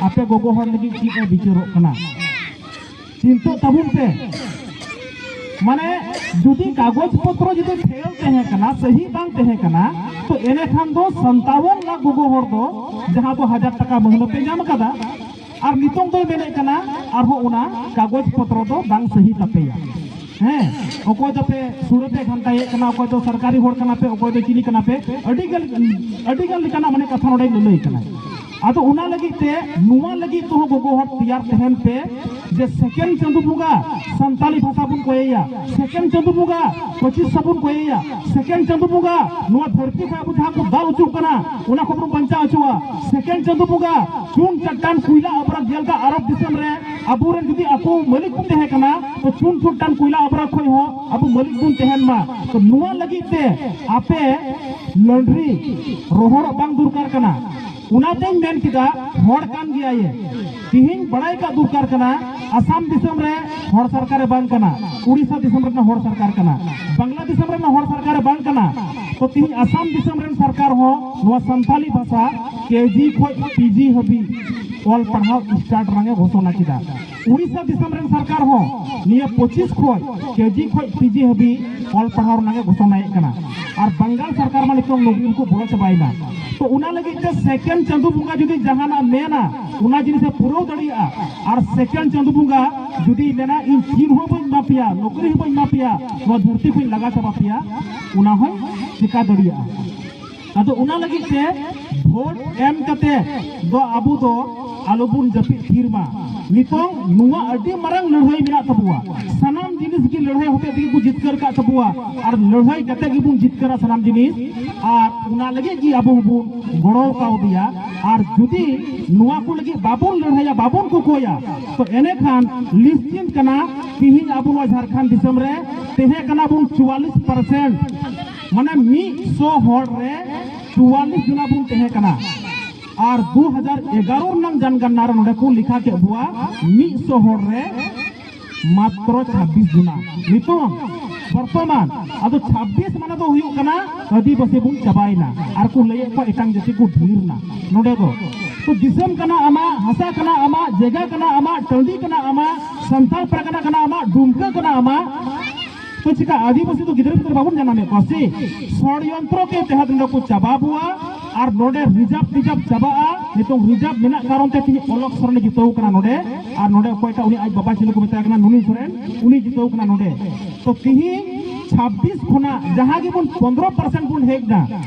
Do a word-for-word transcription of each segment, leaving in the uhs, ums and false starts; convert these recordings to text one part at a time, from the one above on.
ᱟᱯᱮ ᱜᱚᱜᱚ ᱦᱚᱲ ᱞᱟᱹᱜᱤᱫ ᱪᱮᱫ ᱮ ᱵᱤᱪᱟᱹᱨᱚᱜ ᱠᱟᱱᱟ? ᱪᱤᱱᱛᱟᱹᱜ ᱛᱟᱵᱚᱱ ᱯᱮ᱾ ᱢᱟᱱᱮ ᱡᱩᱫᱤ ᱠᱟᱜᱚᱡᱽ ᱯᱚᱛᱨᱚ ᱡᱩᱫᱤ ᱯᱷᱮᱞ ᱛᱟᱦᱮᱸ ᱠᱟᱱᱟ, ᱥᱟᱹᱦᱤ ᱵᱟᱝ ᱛᱟᱦᱮᱸ ᱠᱟᱱᱟ, ᱛᱚ ᱮᱱᱮᱠᱷᱟᱱ ᱫᱚ ᱥᱟᱱᱛᱟᱣᱚᱱ ᱞᱟᱠᱷ ᱜᱚᱜᱚ ᱦᱚᱲ ᱫᱚ ᱡᱟᱦᱟᱸ ᱫᱚ ᱦᱟᱡᱟᱨ ᱴᱟᱠᱟ ᱢᱟᱹᱦᱱᱟᱹ ᱯᱮ ᱧᱟᱢ ᱟᱠᱟᱫᱟ, ᱟᱨ ᱱᱤᱛᱚᱝ ᱫᱚᱭ ᱢᱮᱱᱮᱫ ᱠᱟᱱᱟ ᱟᱨᱦᱚᱸ ᱚᱱᱟ ᱠᱟᱜᱚᱡᱽ ᱯᱚᱛᱨᱚ ᱫᱚ ᱵᱟᱝ ᱥᱟᱹᱦᱤ ᱛᱟᱯᱮᱭᱟ᱾ ᱦᱮᱸ, ᱚᱠᱚᱭ ᱫᱚᱯᱮ ᱥᱩᱲᱟᱹ ᱯᱮ ᱜᱷᱟᱱᱴᱟᱭᱮᱫ ᱠᱟᱱᱟ, ᱚᱠᱚᱭ ᱫᱚ ᱥᱚᱨᱠᱟᱨᱤ ᱦᱚᱲ ᱠᱟᱱᱟ ᱯᱮ, ᱚᱠᱚᱭ ᱫᱚ ᱪᱤᱞᱤ ᱠᱟᱱᱟ ᱯᱮ, ᱟᱹᱰᱤ ᱜᱟᱱ, ᱟᱹᱰᱤ ᱜᱟᱱ ᱞᱮᱠᱟᱱᱟᱜ ᱢᱟᱱᱮ ᱠᱟᱛᱷᱟ ᱱᱚᱰᱮ ᱞᱟᱹᱞᱟᱹᱭ ᱠᱟᱱᱟ᱾ ᱟᱫᱚ ᱚᱱᱟ ᱞᱟᱹᱜᱤᱫ ᱛᱮ, ᱱᱚᱣᱟ ᱞᱟᱹᱜᱤᱫ ᱛᱮᱦᱚᱸ ᱜᱚᱜᱚ ᱦᱚᱲ ᱛᱮᱭᱟᱨ ᱛᱟᱦᱮᱱ ᱯᱮ ᱡᱮ ᱥᱮᱠᱮᱱᱰ ᱪᱟᱸᱫᱳ ᱵᱚᱸᱜᱟ ᱥᱟᱱᱛᱟᱞᱤ ᱵᱷᱟᱥᱟ ᱵᱚᱱ ᱠᱚᱭᱮᱭᱟ, ᱥᱮᱠᱮᱱᱰ ᱪᱟᱸᱫᱳ ᱵᱚᱸᱜᱟ ᱯᱚᱸᱪᱤᱥ ᱥᱟᱵᱚᱱ ᱠᱚᱭᱮᱭᱟ, ᱥᱮᱠᱮᱱᱰ ᱪᱟᱸᱫᱳ ᱵᱚᱸᱜᱟ ᱱᱚᱣᱟ ᱫᱷᱟᱹᱨᱛᱤ ᱠᱷᱚᱱ ᱟᱵᱚ ᱡᱟᱦᱟᱸ ᱠᱚ ᱫᱟᱞ ᱦᱚᱪᱚᱜ ᱠᱟᱱᱟ, ᱚᱱᱟ ᱠᱷᱚᱱ ᱵᱚᱱ ᱵᱟᱧᱪᱟᱣ ᱦᱚᱪᱚᱜᱼᱟ᱾ ᱥᱮᱠᱮᱱᱰ ᱪᱟᱸᱫᱳ ᱵᱚᱸᱜᱟ ᱪᱩᱱ ᱪᱟᱴᱴᱟᱱ ᱠᱚᱭᱞᱟ ᱟᱵᱨᱟᱠ ᱡᱮᱞᱮᱠᱟ ᱟᱨᱚᱵ ᱫᱤᱥᱚᱢ ᱨᱮ ᱟᱵᱚᱨᱮᱱ ᱡᱩᱫᱤ ᱟᱠᱚ ᱢᱟᱹᱞᱤᱠ ᱠᱚ ᱛᱟᱦᱮᱸ ᱠᱟᱱᱟ, ᱛᱚ ᱪᱩᱱ ᱪᱟᱴᱴᱟᱱ ᱠᱚᱭᱞᱟ ᱟᱵᱨᱟᱠ ᱠᱷᱚᱱ ᱦᱚᱸ ᱟᱵᱚ ᱢᱟᱹᱞᱤᱠ ᱵᱚᱱ ᱛᱟᱦᱮᱱ ᱢᱟ᱾ ᱛᱚ ᱱᱚᱣᱟ ᱞᱟᱹᱜᱤᱫ ᱛᱮ ᱟᱯᱮ ᱞᱟᱹᱰᱨᱤ ᱨᱚᱦᱚᱲᱚᱜ ᱵᱟᱝ ᱫᱚᱨᱠᱟᱨ ᱠᱟᱱᱟ᱾ ᱚᱱᱟᱛᱮᱧ ᱢᱮᱱ ᱠᱮᱫᱟ, ᱦᱚᱲ ᱠᱟᱱ ᱜᱮᱭᱟᱭᱮ᱾ ᱛᱤᱦᱤᱧ ᱵᱟᱲᱟᱭ ᱠᱟᱜ ᱫᱚᱨᱠᱟᱨ ᱠᱟᱱᱟ, ᱟᱥᱟᱢ ᱫᱤᱥᱚᱢ ᱨᱮ ᱦᱚᱲ ᱥᱚᱨᱠᱟᱨᱮ ᱵᱟᱝ ᱠᱟᱱᱟ, ᱩᱲᱤᱥᱥᱟ ᱫᱤᱥᱚᱢ ᱨᱮᱱᱟᱜ ᱦᱚᱲ ᱥᱚᱨᱠᱟᱨ ᱠᱟᱱᱟ, ᱵᱟᱝᱞᱟ ᱫᱤᱥᱚᱢ ᱨᱮᱱᱟᱜ ᱦᱚᱲ ᱥᱚᱨᱠᱟᱨᱮ ᱵᱟᱝ ᱠᱟᱱᱟ᱾ ᱛᱚ ᱛᱤᱦᱤᱧ ᱟᱥᱟᱢ ᱫᱤᱥᱚᱢ ᱨᱮᱱ ᱥᱚᱨᱠᱟᱨ ᱦᱚᱸ ᱱᱚᱣᱟ ᱥᱟᱱᱛᱟᱞᱤ ᱵᱷᱟᱥᱟ ᱠᱮᱡᱤ ᱠᱷᱚᱱ ᱯᱤᱡᱤ ᱦᱟᱹᱵᱤᱡ ᱚᱞ ᱯᱟᱲᱦᱟᱣ ᱥᱴᱟᱨᱴ ᱨᱮᱱᱟᱜ ᱮ ᱜᱷᱳᱥᱚᱱᱟ ᱠᱮᱫᱟ᱾ ᱩᱲᱤᱥᱥᱟ ᱫᱤᱥᱚᱢ ᱨᱮᱱ ᱥᱚᱨᱠᱟᱨ ᱦᱚᱸ ᱱᱤᱭᱟᱹ ᱯᱚᱸᱪᱤᱥ ᱠᱷᱚᱱ ᱠᱮᱡᱤ ᱠᱷᱚᱱ ᱯᱤᱡᱤ ᱦᱟᱹᱵᱤᱡ ᱚᱞ ᱯᱟᱲᱦᱟᱣ ᱨᱮᱱᱟᱜ ᱮ ᱜᱷᱳᱥᱚᱱᱟᱭᱮᱫ ᱠᱟᱱᱟ᱾ ᱟᱨ ᱵᱟᱝᱜᱟᱞ ᱥᱚᱨᱠᱟᱨ ᱢᱟ ᱱᱤᱛᱚᱝ ᱱᱚᱵᱤᱱ ᱠᱚ ᱵᱚᱞᱚ ᱪᱟᱵᱟᱭᱮᱱᱟ᱾ ᱛᱚ ᱚᱱᱟ ᱞᱟᱹᱜᱤᱫ ᱛᱮ ᱥᱮᱠᱮᱱᱰ ᱪᱟᱸᱫᱳ ᱵᱚᱸᱜᱟ ᱡᱩᱫᱤ ᱡᱟᱦᱟᱱᱟᱜ ᱢᱮᱱᱟ, ᱚᱱᱟ ᱡᱤᱱᱤᱥ ᱮ ᱯᱩᱨᱟᱹᱣ ᱫᱟᱲᱮᱭᱟᱜᱼᱟ᱾ ᱟᱨ ᱥᱮᱠᱮᱱᱰ ᱪᱟᱸᱫᱳ ᱵᱚᱸᱜᱟ ᱡᱩᱫᱤ ᱢᱮᱱᱟ, "ᱤᱧ ᱪᱮᱫ ᱦᱚᱸ ᱵᱟᱹᱧ ᱮᱢᱟ ᱯᱮᱭᱟ, ᱱᱚᱠᱨᱤ ᱦᱚᱸ ᱵᱟᱹᱧ ᱮᱢᱟ ᱯᱮᱭᱟ, ᱱᱚᱣᱟ ᱫᱷᱟᱹᱨᱛᱤ ᱠᱷᱚᱱ ᱞᱟᱜᱟ ᱪᱟᱵᱟ ᱯᱮᱭᱟ", ᱚᱱᱟ ᱦᱚᱸᱭ ᱪᱮᱠᱟ ᱫᱟᱲᱮᱭᱟᱜᱼᱟ᱾ ᱟᱫᱚ ᱚᱱᱟ ᱞᱟᱹᱜᱤᱫ ᱛᱮ ᱵᱷᱳᱴ ᱮᱢ ᱠᱟᱛᱮ ᱫᱚ ᱟᱵᱚ ᱫᱚ ᱟᱞᱚᱵᱚᱱ ᱡᱟᱹᱯᱤᱫ ᱛᱷᱤᱨ ᱢᱟ᱾ ᱱᱤᱛᱚᱝ ᱱᱚᱣᱟ ᱟᱹᱰᱤ ᱢᱟᱨᱟᱝ ᱞᱟᱹᱲᱦᱟᱹᱭ ᱢᱮᱱᱟᱜ ᱛᱟᱵᱚᱣᱟ᱾ ᱥᱟᱱᱟᱢ ᱡᱤᱱᱤᱥ ᱜᱮ ᱞᱟᱹᱲᱦᱟᱹᱭ ᱦᱚᱛᱮ ᱛᱮᱜᱮ ᱠᱚ ᱡᱤᱛᱠᱟᱹᱨ ᱠᱟᱜ ᱛᱟᱵᱚᱣᱟ, ᱟᱨ ᱞᱟᱹᱲᱦᱟᱹᱭ ᱠᱟᱛᱮ ᱜᱮᱵᱚᱱ ᱡᱤᱛᱠᱟᱹᱨᱟ ᱥᱟᱱᱟᱢ ᱡᱤᱱᱤᱥ᱾ ᱟᱨ ᱚᱱᱟ ᱞᱟᱹᱜᱤᱫ ᱜᱮ ᱟᱵᱚ ᱦᱚᱸᱵᱚᱱ ᱜᱚᱲᱚ ᱠᱟᱣᱫᱮᱭᱟ᱾ ᱟᱨ ᱡᱩᱫᱤ ᱱᱚᱣᱟ ᱠᱚ ᱞᱟᱹᱜᱤᱫ ᱵᱟᱵᱚᱱ ᱞᱟᱹᱲᱦᱟᱹᱭᱟ, ᱵᱟᱵᱚᱱ ᱠᱚᱠᱚᱭᱟ, ᱛᱚ ᱮᱱᱮᱠᱷᱟᱱ ᱱᱤᱥᱪᱤᱛ ᱠᱟᱱᱟ, ᱛᱮᱦᱮᱧ ᱟᱵᱚ ᱱᱚᱣᱟ ᱡᱷᱟᱲᱠᱷᱚᱸᱰ ᱫᱤᱥᱚᱢ ᱨᱮ ᱛᱟᱦᱮᱸ ᱠᱟᱱᱟ ᱵᱚᱱ ᱪᱩᱣᱟᱞᱤᱥ ᱯᱟᱨᱥᱮᱱᱴ, ᱢᱟᱱᱮ ᱢᱤᱫ ᱥᱚ ᱦᱚᱲ ᱨᱮ ᱪᱩᱣᱟᱞᱤᱥ ᱡᱚᱱᱟ ᱵᱚᱱ ᱛᱟᱦᱮᱸ ᱠᱟᱱᱟ᱾ ᱟᱨ ᱫᱩ ᱦᱟᱡᱟᱨ ᱮᱜᱟᱨᱚ ᱨᱮᱱᱟᱝ ᱡᱟᱱᱜᱟᱱᱱᱟ ᱨᱮ ᱱᱚᱰᱮ ᱠᱚ ᱞᱮᱠᱷᱟ ᱠᱮᱫ ᱵᱚᱣᱟ, ᱢᱤᱫ ᱥᱚ ᱦᱚᱲ ᱨᱮ ᱢᱟᱛᱨᱚ ᱪᱷᱟᱵᱵᱤᱥ ᱡᱚᱱᱟ᱾ ᱱᱤᱛᱚᱝ ᱵᱚᱨᱛᱚᱢᱟᱱ ᱟᱫᱚ ᱪᱷᱟᱵᱵᱤᱥ ᱢᱟᱱᱮ ᱫᱚ ᱦᱩᱭᱩᱜ ᱠᱟᱱᱟ ᱟᱹᱫᱤᱵᱟᱹᱥᱤ ᱵᱚᱱ ᱪᱟᱵᱟᱭᱮᱱᱟ, ᱟᱨ ᱠᱚ ᱞᱟᱹᱭᱮᱫ ᱠᱚᱣᱟ ᱮᱴᱟᱝ ᱡᱟᱹᱛᱤ ᱠᱚ ᱰᱷᱮᱨ ᱮᱱᱟ᱾ ᱱᱚᱰᱮ ᱫᱚ ᱛᱚ ᱫᱤᱥᱚᱢ ᱠᱟᱱᱟ ᱟᱢᱟᱜ, ᱦᱟᱥᱟ ᱠᱟᱱᱟ ᱟᱢᱟᱜ, ᱡᱟᱭᱜᱟ ᱠᱟᱱᱟ ᱟᱢᱟᱜ, ᱴᱟᱺᱰᱤ ᱠᱟᱱᱟ ᱟᱢᱟᱜ, ᱥᱟᱱᱛᱟᱲ ᱯᱟᱨᱜᱟᱱᱟ ᱠᱟᱱᱟ ᱟᱢᱟᱜ, ᱰᱩᱢᱠᱟᱹ ᱠᱟᱱᱟ ᱟᱢᱟᱜ᱾ ᱛᱚ ᱪᱤᱠᱟ ᱟᱹᱫᱤᱵᱟᱹᱥᱤ ᱫᱚ ᱜᱤᱫᱽᱨᱟᱹ ᱯᱤᱫᱽᱨᱟᱹ ᱵᱟᱵᱚᱱ ᱡᱟᱱᱟᱢᱮᱫ ᱠᱚᱣᱟ ᱥᱮ? ᱥᱚᱲᱭᱚᱱᱛᱨᱚ ᱛᱮ ᱛᱮᱦᱮᱧ ᱱᱚᱰᱮ ᱠᱚ ᱪᱟᱵᱟ ᱵᱚᱣᱟ᱾ ᱟᱨ ᱱᱚᱰᱮ ᱨᱤᱡᱟᱨᱵᱷ ᱨᱤᱡᱟᱨᱵᱷ ᱪᱟᱵᱟᱜᱼᱟ᱾ ᱱᱤᱛᱚᱝ ᱨᱤᱡᱟᱨᱵᱷ ᱢᱮᱱᱟᱜ ᱠᱟᱨᱚᱱ ᱛᱮ ᱛᱮᱦᱮᱧ ᱚᱞᱚᱜ ᱥᱚᱨᱮᱱᱮ ᱡᱤᱛᱟᱹᱣ ᱠᱟᱱᱟ ᱱᱚᱰᱮ᱾ ᱟᱨ ᱱᱚᱰᱮ ᱚᱠᱚᱭᱴᱟᱜ ᱩᱱᱤ ᱟᱡ ᱵᱟᱵᱟ ᱪᱤᱞᱤ ᱠᱚ ᱢᱮᱛᱟᱭ ᱠᱟᱱᱟ, ᱱᱩᱱᱤ ᱥᱚᱨᱮᱱ, ᱩᱱᱤ ᱡᱤᱛᱟᱹᱣ ᱠᱟᱱᱟ ᱱᱚᱰᱮ᱾ ᱛᱚ ᱛᱤᱦᱤᱧ ᱪᱷᱟᱵᱵᱤᱥ ᱠᱷᱚᱱᱟᱜ ᱡᱟᱦᱟᱸ ᱜᱮᱵᱚᱱ ᱯᱚᱱᱫᱽᱨᱚ ᱯᱟᱨᱥᱮᱱᱴ ᱵᱚᱱ ᱦᱮᱡ ᱮᱱᱟ,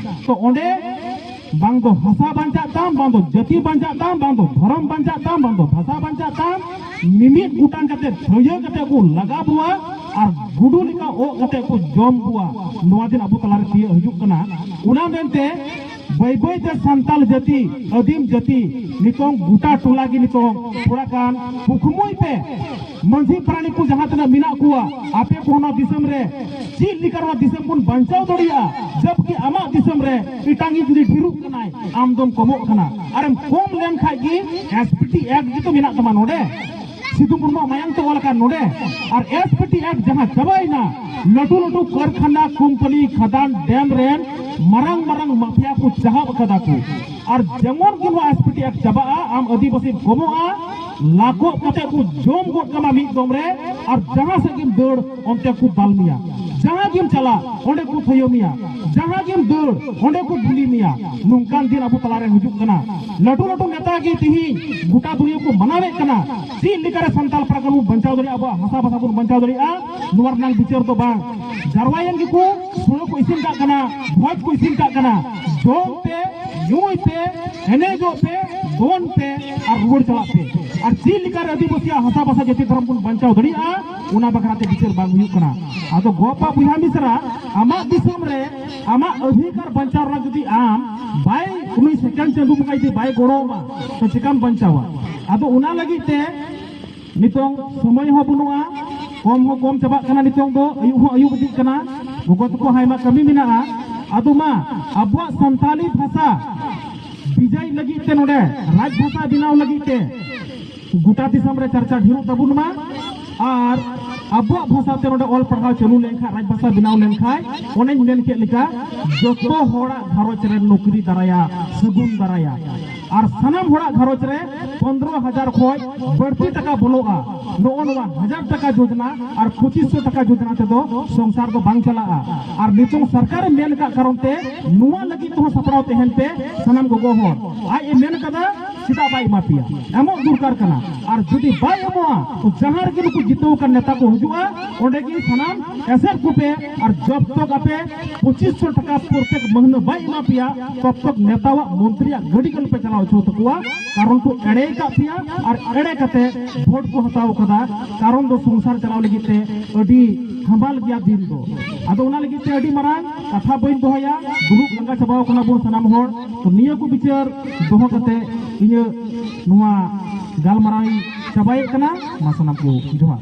ᱛᱚ ᱚᱸᱰᱮ ᱵᱟᱝ ᱫᱚ ᱦᱟᱥᱟ ᱵᱟᱧᱪᱟᱜ ᱛᱟᱢ, ᱵᱟᱝ ᱫᱚ ᱡᱟᱹᱛᱤ ᱵᱟᱧᱪᱟᱜ ᱛᱟᱢ, ᱵᱟᱝ ᱫᱚ ᱫᱷᱚᱨᱚᱢ ᱵᱟᱧᱪᱟᱜ ᱛᱟᱢ, ᱵᱟᱝ ᱫᱚ ᱵᱷᱟᱥᱟ ᱵᱟᱧᱪᱟᱜ ᱛᱟᱢ᱾ ᱢᱤᱢᱤᱫ ᱜᱚᱴᱟᱝ ᱠᱟᱛᱮ ᱛᱷᱟᱹᱭᱟᱹ ᱠᱟᱛᱮ ᱠᱚ ᱞᱟᱜᱟ ᱵᱚᱣᱟ ᱟᱨ ᱜᱩᱰᱩ ᱞᱮᱠᱟ ᱚᱜ ᱠᱟᱛᱮ ᱠᱚ ᱡᱚᱢ ᱵᱚᱣᱟ᱾ ᱱᱚᱣᱟ ᱫᱤᱱ ᱟᱵᱚ ᱛᱟᱞᱟᱨᱮ ᱛᱤᱭᱟᱹᱜ ᱦᱤᱡᱩᱜ ᱠᱟᱱᱟ᱾ ᱚᱱᱟ ᱢᱮᱱᱛᱮ ᱵᱟᱹᱭ ᱵᱟᱹᱭ ᱛᱮ ᱥᱟᱱᱛᱟᱞ ᱡᱟᱹᱛᱤ, ᱟᱹᱫᱤᱢ ᱡᱟᱹᱛᱤ, ᱱᱤᱛᱚᱝ ᱜᱚᱴᱟ ᱴᱚᱞᱟ ᱜᱮ ᱱᱤᱛᱚᱝ ᱛᱷᱚᱲᱟ ᱜᱟᱱ ᱠᱩᱠᱢᱩᱭ ᱯᱮ᱾ ᱢᱟᱹᱡᱷᱤ ᱯᱟᱨᱟᱱᱤᱠ ᱠᱚ ᱡᱟᱦᱟᱸ ᱛᱤᱱᱟᱹᱜ ᱢᱮᱱᱟᱜ ᱠᱚᱣᱟ, ᱟᱯᱮ ᱠᱚᱦᱚᱸ ᱱᱚᱣᱟ ᱫᱤᱥᱚᱢ ᱨᱮ ᱪᱮᱫ ᱞᱮᱠᱟ ᱱᱚᱣᱟ ᱫᱤᱥᱚᱢ ᱵᱚᱱ ᱵᱟᱧᱪᱟᱣ ᱫᱟᱲᱮᱭᱟᱜᱼᱟ? ᱡᱚᱵᱠᱤ ᱟᱢᱟᱜ ᱫᱤᱥᱚᱢ ᱨᱮ ᱮᱴᱟᱜᱤᱡ ᱡᱩᱫᱤ ᱰᱷᱮᱨᱚᱜ ᱠᱟᱱᱟᱭ, ᱟᱢ ᱫᱚᱢ ᱠᱚᱢᱚᱜ ᱠᱟᱱᱟ᱾ ᱟᱨᱮᱢ ᱠᱚᱢ ᱞᱮᱱ ᱠᱷᱟᱡ ᱜᱮ ᱮᱥ ᱯᱤ ᱴᱤ ᱮᱠᱴ ᱜᱮᱛᱚ ᱢᱮᱱᱟᱜ ᱛᱟᱢᱟ ᱱᱚᱰᱮ᱾ ᱥᱤᱫᱩ ᱢᱩᱨᱢᱩᱣᱟᱜ ᱢᱟᱭᱟᱝ ᱛᱮ ᱚᱞ ᱟᱠᱟᱱ ᱱᱚᱰᱮ᱾ ᱟᱨ ᱮᱥ ᱯᱤ ᱴᱤ ᱮᱠᱴ ᱡᱟᱦᱟᱸ ᱪᱟᱵᱟᱭᱮᱱᱟ, ᱞᱟᱹᱴᱩ ᱞᱟᱹᱴᱩ ᱠᱟᱨᱠᱷᱟᱱᱟ, ᱠᱳᱢᱯᱟᱱᱤ, ᱠᱷᱟᱫᱟᱱ, ᱰᱮᱢ ᱨᱮᱱ ᱢᱟᱨᱟᱝ ᱢᱟᱨᱟᱝ ᱢᱟᱯᱷᱤᱭᱟ ᱠᱚ ᱪᱟᱦᱟᱵ ᱟᱠᱟᱫᱟ ᱠᱚ᱾ ᱟᱨ ᱡᱮᱢᱚᱱ ᱜᱮ ᱱᱚᱣᱟ ᱮᱥ ᱯᱤ ᱴᱤ ᱮᱠᱴ ᱪᱟᱵᱟᱜᱼᱟ, ᱟᱢ ᱟᱹᱫᱤᱵᱟᱹᱥᱤᱢ ᱠᱚᱢᱚᱜᱼᱟ, ᱞᱟᱠᱚᱵ ᱠᱟᱛᱮ ᱠᱚ ᱡᱚᱢ ᱜᱚᱫ ᱠᱟᱢᱟ ᱢᱤᱫ ᱫᱚᱢ ᱨᱮ᱾ ᱟᱨ ᱡᱟᱦᱟᱸ ᱥᱮᱫ ᱜᱮᱢ ᱫᱟᱹᱲ, ᱚᱱᱛᱮ ᱠᱚ ᱫᱟᱞ ᱢᱮᱭᱟ᱾ ᱡᱟᱦᱟᱸ ᱜᱮᱢ ᱪᱟᱞᱟᱜ, ᱚᱸᱰᱮ ᱠᱚ ᱛᱷᱟᱭᱚ ᱢᱮᱭᱟ᱾ ᱡᱟᱦᱟᱸ ᱜᱮᱢ ᱫᱟᱹᱲ, ᱚᱸᱰᱮ ᱠᱚ ᱵᱩᱞᱤ ᱢᱮᱭᱟ᱾ ᱱᱚᱝᱠᱟᱱ ᱫᱤᱱ ᱟᱵᱚ ᱛᱟᱞᱟᱨᱮ ᱦᱤᱡᱩᱜ ᱠᱟᱱᱟ᱾ ᱞᱟᱹᱴᱩ ᱞᱟᱹᱴᱩ ᱱᱮᱛᱟ ᱜᱮ ᱛᱤᱦᱤᱧ ᱜᱚᱴᱟ ᱫᱩᱱᱤᱭᱟᱹ ᱠᱚ ᱢᱟᱱᱟᱣᱮᱫ ᱠᱟᱱᱟ᱾ ᱪᱮᱫ ᱞᱮᱠᱟᱨᱮ ᱥᱟᱱᱛᱟᱲ ᱯᱟᱨᱜᱟᱱᱟ ᱵᱚᱱ ᱵᱟᱧᱪᱟᱣ ᱫᱟᱲᱮᱭᱟᱜᱼᱟ, ᱟᱵᱚᱣᱟᱜ ᱦᱟᱥᱟ ᱵᱷᱟᱥᱟ ᱵᱚᱱ ᱵᱟᱧᱪᱟᱣ ᱫᱟᱲᱮᱭᱟᱜᱼᱟ, ᱱᱚᱣᱟ ᱨᱮᱱᱟᱜ ᱵᱤᱪᱟᱹᱨ ᱫᱚ ᱵᱟᱝ᱾ ᱡᱟᱨᱣᱟᱭᱮᱱ ᱜᱮᱠᱚ, ᱥᱩᱲᱟᱹ ᱠᱚ ᱤᱥᱤᱱ ᱠᱟᱜ ᱠᱟᱱᱟ, ᱵᱷᱚᱡᱽ ᱠᱚ ᱤᱥᱤᱱ ᱠᱟᱜ ᱠᱟᱱᱟ᱾ ᱡᱚᱢ ᱯᱮ, ᱧᱩᱭ ᱯᱮ, ᱮᱱᱮᱡᱚᱜ ᱯᱮ, ᱫᱚᱱ ᱯᱮ ᱟᱨ ᱨᱩᱣᱟᱹᱲ ᱪᱟᱞᱟᱜ ᱯᱮ᱾ ᱟᱨ ᱪᱮᱫ ᱞᱮᱠᱟᱨᱮ ᱟᱹᱫᱤᱵᱟᱹᱥᱤᱭᱟᱜ ᱦᱟᱥᱟ ᱵᱷᱟᱥᱟ ᱡᱟᱹᱛᱤ ᱫᱷᱚᱨᱚᱢ ᱵᱚᱱ ᱵᱟᱧᱪᱟᱣ ᱫᱟᱲᱮᱭᱟᱜᱼᱟ, ᱚᱱᱟ ᱵᱟᱠᱷᱨᱟ ᱛᱮ ᱵᱤᱪᱟᱹᱨ ᱵᱟᱝ ᱦᱩᱭᱩᱜ ᱠᱟᱱᱟ᱾ ᱟᱫᱚ ᱜᱚ ᱵᱟᱵᱟ ᱵᱚᱭᱦᱟ ᱢᱤᱥᱨᱟ, ᱟᱢᱟᱜ ᱫᱤᱥᱚᱢ ᱨᱮ ᱟᱢᱟᱜ ᱚᱫᱷᱤᱠᱟᱨ ᱵᱟᱧᱪᱟᱣ ᱨᱮᱱᱟᱜ ᱡᱩᱫᱤ ᱟᱢ ᱵᱟᱭ, ᱩᱱᱤ ᱥᱮᱠᱮᱱᱰ ᱪᱟᱸᱫᱳ ᱵᱚᱸᱜᱟ ᱡᱩᱫᱤ ᱵᱟᱭ ᱜᱚᱲᱚ ᱟᱢᱟ, ᱛᱚ ᱪᱮᱠᱟᱢ ᱵᱟᱧᱪᱟᱣᱟ? ᱟᱫᱚ ᱚᱱᱟ ᱞᱟᱹᱜᱤᱫ ᱛᱮ ᱱᱤᱛᱚᱝ ᱥᱚᱢᱚᱭ ᱦᱚᱸ ᱵᱟᱹᱱᱩᱜᱼᱟ, ᱠᱚᱢ ᱦᱚᱸ ᱠᱚᱢ ᱪᱟᱵᱟᱜ ᱠᱟᱱᱟ, ᱱᱤᱛᱚᱝ ᱫᱚ ᱟᱹᱭᱩᱵ ᱦᱚᱸ ᱟᱹᱭᱩᱵ ᱤᱫᱤᱜ ᱠᱟᱱᱟ, ᱜᱚᱜᱚ ᱛᱟᱠᱚ ᱟᱭᱢᱟ ᱠᱟᱹᱢᱤ ᱢᱮᱱᱟᱜᱼᱟ᱾ ᱟᱫᱚ ᱢᱟ ᱟᱵᱚᱣᱟᱜ ᱥᱟᱱᱛᱟᱞᱤ ᱵᱷᱟᱥᱟ ᱵᱤᱡᱚᱭ ᱞᱟᱹᱜᱤᱫ ᱛᱮ, ᱱᱚᱰᱮ ᱨᱟᱡᱽ ᱵᱷᱟᱥᱟ ᱵᱮᱱᱟᱣ ᱞᱟᱹᱜᱤᱫ ᱛᱮ ᱜᱚᱴᱟ ᱫᱤᱥᱚᱢ ᱨᱮ ᱪᱟᱨᱪᱟ ᱰᱷᱮᱨᱚᱜ ᱛᱟᱵᱚᱱ ᱢᱟ᱾ ᱟᱨ ᱟᱵᱚᱣᱟᱜ ᱵᱷᱟᱥᱟ ᱛᱮ ᱱᱚᱰᱮ ᱚᱞ ᱯᱟᱲᱦᱟᱣ ᱪᱟᱹᱞᱩ ᱞᱮᱱᱠᱷᱟᱱ, ᱨᱟᱡᱽ ᱵᱷᱟᱥᱟ ᱵᱮᱱᱟᱣ ᱞᱮᱱᱠᱷᱟᱱ, ᱚᱱᱮᱧ ᱢᱮᱱ ᱠᱮᱫ ᱞᱮᱠᱟ, ᱡᱚᱛᱚ ᱦᱚᱲᱟᱜ ᱜᱷᱟᱨᱚᱸᱡᱽ ᱨᱮ ᱱᱚᱠᱨᱤ ᱫᱟᱨᱟᱭᱟ, ᱥᱟᱹᱜᱩᱱ ᱫᱟᱨᱟᱭᱟ᱾ ᱟᱨ ᱥᱟᱱᱟᱢ ᱦᱚᱲᱟᱜ ᱜᱷᱟᱨᱚᱸᱡᱽ ᱨᱮ ᱯᱚᱱᱫᱽᱨᱚ ᱦᱟᱡᱟᱨ ᱠᱷᱚᱱ ᱵᱟᱹᱲᱛᱤ ᱴᱟᱠᱟ ᱵᱚᱞᱚᱜᱼᱟ᱾ ᱱᱚᱜᱼᱚ ᱱᱚᱣᱟ ᱦᱟᱡᱟᱨ ᱴᱟᱠᱟ ᱡᱳᱡᱽᱱᱟ ᱟᱨ ᱯᱚᱸᱪᱤᱥ ᱥᱚ ᱴᱟᱠᱟ ᱡᱳᱡᱽᱱᱟ ᱛᱮᱫᱚ ᱥᱚᱝᱥᱟᱨ ᱫᱚ ᱵᱟᱝ ᱪᱟᱞᱟᱜᱼᱟ᱾ ᱟᱨ ᱱᱤᱛᱚᱝ ᱥᱚᱨᱠᱟᱨᱮ ᱢᱮᱱ ᱟᱠᱟᱫ ᱠᱟᱨᱚᱱ ᱛᱮ ᱱᱚᱣᱟ ᱞᱟᱹᱜᱤᱫ ᱛᱮᱦᱚᱸ ᱥᱟᱯᱲᱟᱣ ᱛᱟᱦᱮᱱ ᱯᱮ ᱥᱟᱱᱟᱢ ᱜᱚᱜᱚ ᱦᱚᱲ᱾ ᱟᱡ ᱮ ᱢᱮᱱ ᱟᱠᱟᱫᱟ, ᱪᱮᱫᱟᱜ ᱵᱟᱭ ᱮᱢᱟ ᱯᱮᱭᱟ? ᱮᱢᱚᱜ ᱫᱚᱨᱠᱟᱨ ᱠᱟᱱᱟ᱾ ᱟᱨ ᱡᱩᱫᱤ ᱵᱟᱭ ᱮᱢᱚᱜᱼᱟ, ᱛᱚ ᱡᱟᱦᱟᱸ ᱨᱮᱜᱮ ᱱᱩᱠᱩ ᱡᱤᱛᱟᱹᱣ ᱟᱠᱟᱱ ᱱᱮᱛᱟ ᱠᱚ ᱦᱤᱡᱩᱜᱼᱟ, ᱚᱸᱰᱮ ᱜᱮ ᱥᱟᱱᱟᱢ ᱮᱥᱮᱫ ᱠᱚᱯᱮ᱾ ᱟᱨ ᱡᱚᱵ ᱛᱚᱠ ᱟᱯᱮ ᱯᱚᱸᱪᱤᱥ ᱥᱚ ᱴᱟᱠᱟ ᱯᱨᱚᱛᱮᱠ ᱢᱟᱹᱦᱱᱟᱹ ᱵᱟᱭ ᱮᱢᱟ ᱯᱮᱭᱟ, ᱛᱚᱵ ᱛᱚᱠ ᱱᱮᱛᱟᱣᱟᱜ ᱢᱚᱱᱛᱨᱤᱭᱟᱜ ᱜᱟᱹᱰᱤ ᱠᱚ ᱟᱞᱚᱯᱮ ᱪᱟᱞᱟᱣ ᱦᱚᱪᱚ ᱛᱟᱠᱚᱣᱟ᱾ ᱠᱟᱨᱚᱱ ᱠᱚ ᱮᱲᱮ ᱟᱠᱟᱫ ᱯᱮᱭᱟ ᱟᱨ ᱮᱲᱮ ᱠᱟᱛᱮ ᱵᱷᱳᱴ ᱠᱚ ᱦᱟᱛᱟᱣ ᱠᱟᱫᱟ᱾ ᱠᱟᱨᱚᱱ ᱫᱚ ᱥᱚᱝᱥᱟᱨ ᱪᱟᱞᱟᱣ ᱞᱟᱹᱜᱤᱫ ᱛᱮ ᱟᱹᱰᱤ ᱦᱟᱢᱟᱞ ᱜᱮᱭᱟ ᱫᱤᱱ ᱫᱚ᱾ ᱟᱫᱚ ᱚᱱᱟ ᱞᱟᱹᱜᱤᱫ ᱛᱮ ᱟᱹᱰᱤ ᱢᱟᱨᱟᱝ ᱠᱟᱛᱷᱟ ᱵᱟᱹᱧ ᱫᱚᱦᱚᱭᱟ, ᱫᱩᱲᱩᱵ ᱞᱟᱸᱜᱟ ᱪᱟᱵᱟᱣ ᱠᱟᱱᱟ ᱵᱚᱱ ᱥᱟᱱᱟᱢ ᱦᱚᱲ᱾ ᱛᱚ ᱱᱤᱭᱟᱹ ᱠᱚ ᱵᱤᱪᱟᱹᱨ ᱫᱚᱦᱚ ᱠᱟᱛᱮ ᱤᱧᱟᱹᱜ ᱱᱚᱣᱟ ᱜᱟᱞᱢᱟᱨᱟᱣ ᱤᱧ ᱪᱟᱵᱟᱭᱮᱫ ᱠᱟᱱᱟ᱾ ᱢᱟ ᱥᱟᱱᱟᱢ ᱠᱚ ᱡᱚᱦᱟᱨ᱾